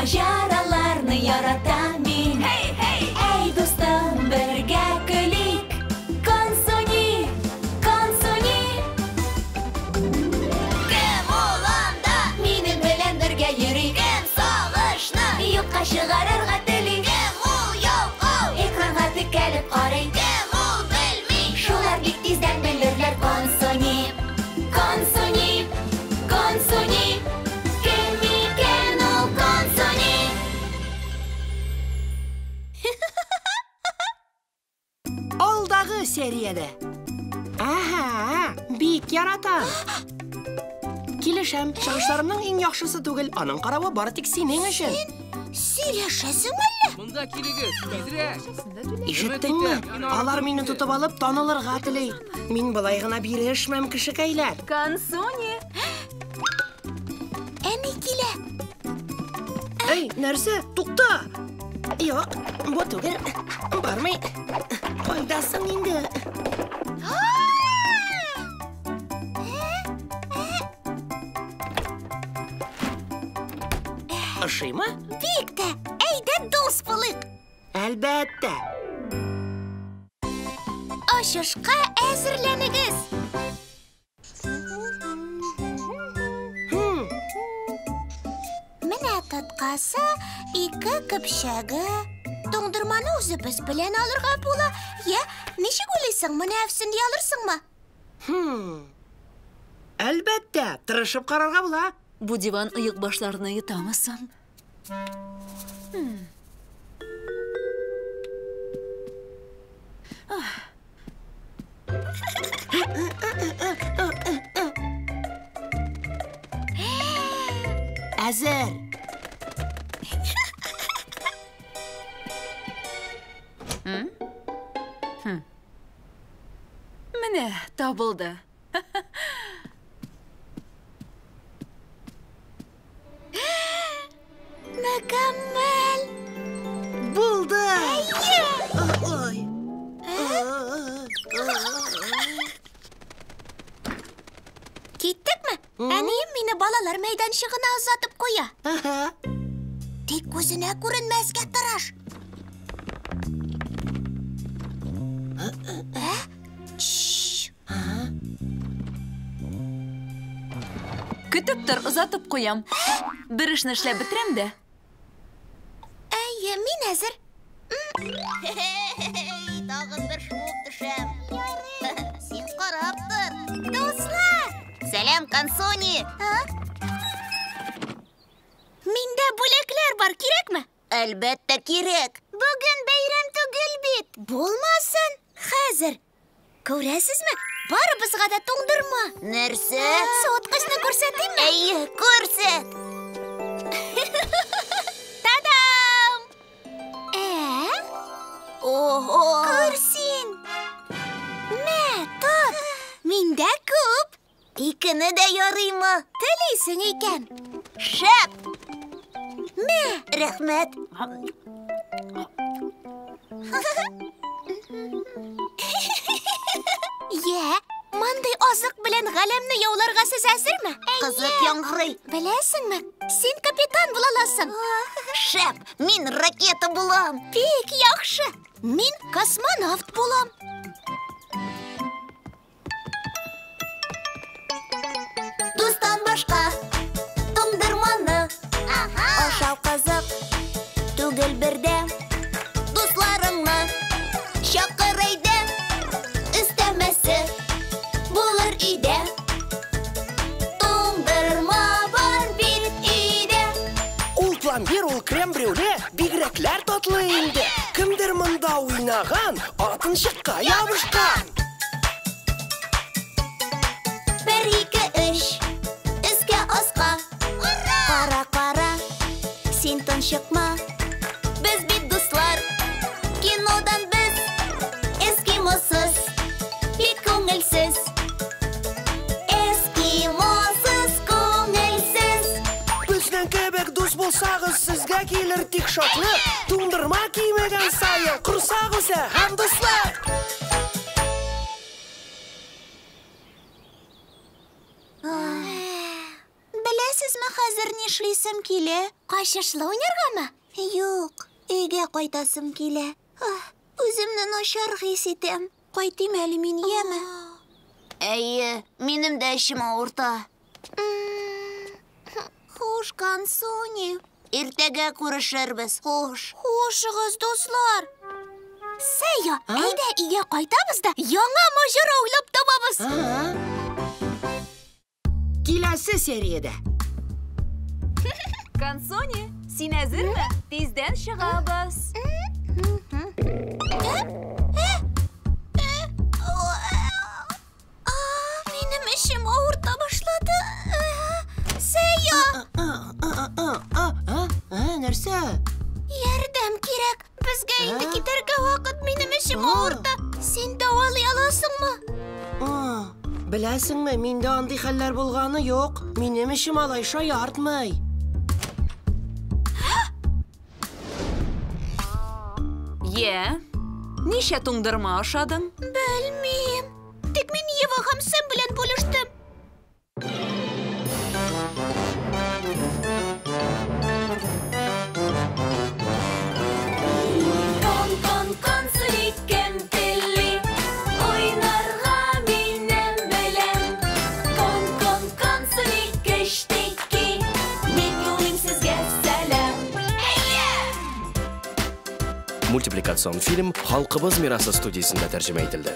Маҗараларны яратам мин. Hey, hey! Әй, дустым, бергә көлик. Консуни, Консуни. Кем ул анда? Минем белән бергә йөри. Кем сагышны юкка чыгарырга тели? Кем ул ялкау? Экранга текәлеп карый. Кем ул белми? Шулар бик тиздән белерләр. Консуни, Консуни, Консуни. Кем икән ул Консуни? Алдагы сериядә. Әһә, бик яратам. Килешәм, чыгышларымның иң яхшысы түгел. Аның каравы бары тик синең өчен. Сөйләшәсең әллә? Монда килегез, тизрәк. Ишеттеңме? Алар мине тотып алып танылырга тели. Мин болай гына бирешмәм, кешекәйләр. Консуни! Әни килә. Эй, нәрсә? Тукта! Юк, бу түгел. Бармый. Кайдасың инде? Ошыймы? Бик тә. Әйдә дус булыйк. Әлбәттә. Очышка әзерләнегез. Хм, Менә тоткасы, ике көпчәге. Туңдырманы үзебез белән алырга була. Я, ничек уйлыйсың, моны әфсенли алырсыңмы? хм. Әлбәттә, тырышып карарга була. Бу диван оек башларны йотамы соң? Әзер. Менә табылды. Мөкәммәл. Булды. Ой. Киттекме? Әнием мине балалар мәйданчыгына озатып куя. Аһа. Тик күзенә күренмәскә тырыш. Ә? Чш. Көтеп тор, озатып куям. Бер эшне эшләп бетерәм дә. Әйе, мин әзер. Тагын бер шуып төшәм. Син карап тор. Дуслар! Сәлам, Консуни! Миндә бүләкләр бар, кирәкме? Әлбәттә, кирәк. Бүген бәйрәм түгел бит. Булмасын. Хәзер. Күрәсезме? Барыбызга да туңдырма. Нәрсә? Суыткычны күрсәтимме? Әйе, күрсәт. Та-дам! Ә? Ого! Күр син. Мә, тот. Миндә күп. Икене дә ярыймы? Телисең икән. Шәп! Мә. Рәхмәт. Йә, мондый азык белән галәмне яуларга сез әзерме? Кызык яңгырый. Беләсеңме, син капитан була аласың. Шәп! Мин ракета булам. Бик яхшы. Мин космонавт булам. Дустан башка туңдырманы ашау кызык түгел бердә. Дусларыңны чакыр әйдә, өстәмәсе булыр өйдә. Туңдырма бар бит өйдә. Ул пломбир, ул крем-брюле бигрәкләр татлы инде. Кемдер монда уйнаган, артынчыкка ябышкан. Бер, ике, өч, өскә, аска. Кара, кара, син тончыкма. Без бит дуслар, кинодан без эскимосыз, бик күңелсез. Эскимосыз күңелсез. Безнең кебек дус булсагыз, сезгә килер тик шатлык. Туңдырма кимегән саен корсак үсә һәм дуслык. Беләсезме, Беләсезме, хәзер нишлисем килә? Качышлы уйнаргамы? Юк, өйгә кайтасым килә. Үземне начар хис итәм. Кайтыйм әле мин, яме? Әйе, минем дә эчем авырта. Хуш, Консуни. Иртәгә күрешербез. Хуш. Хушыгыз, дуслар. Сәя, әйдә өйгә кайтабыз да яңа маҗара уйлап табабыз. Киләсе сериядә. Консуни, син әзерме? Тиздән чыгабыз. Минем эчем авырта башлады. Сәя! Нәрсә? Ярдәм кирәк. Безгә инде китәргә вакыт. Минем эчем авырта. Син дәвалый аласыңмы? Беләсеңме, миндә андый хәлләр булганы юк. Минем эчем алай шаяртмый. Йә, ничә туңдырма ашадың? Белмим. Тик мин Ева һәм Сэм белән бүлештем. Кон, кон, консуни, кем тели? Уйнарга минем белән. Кон, кон, консуни, кечтеки. Мин юлыйм сезгә сәлам. Мультипликацион фильм Халкыбыз мирасы студиясендә тәрҗемә ителде.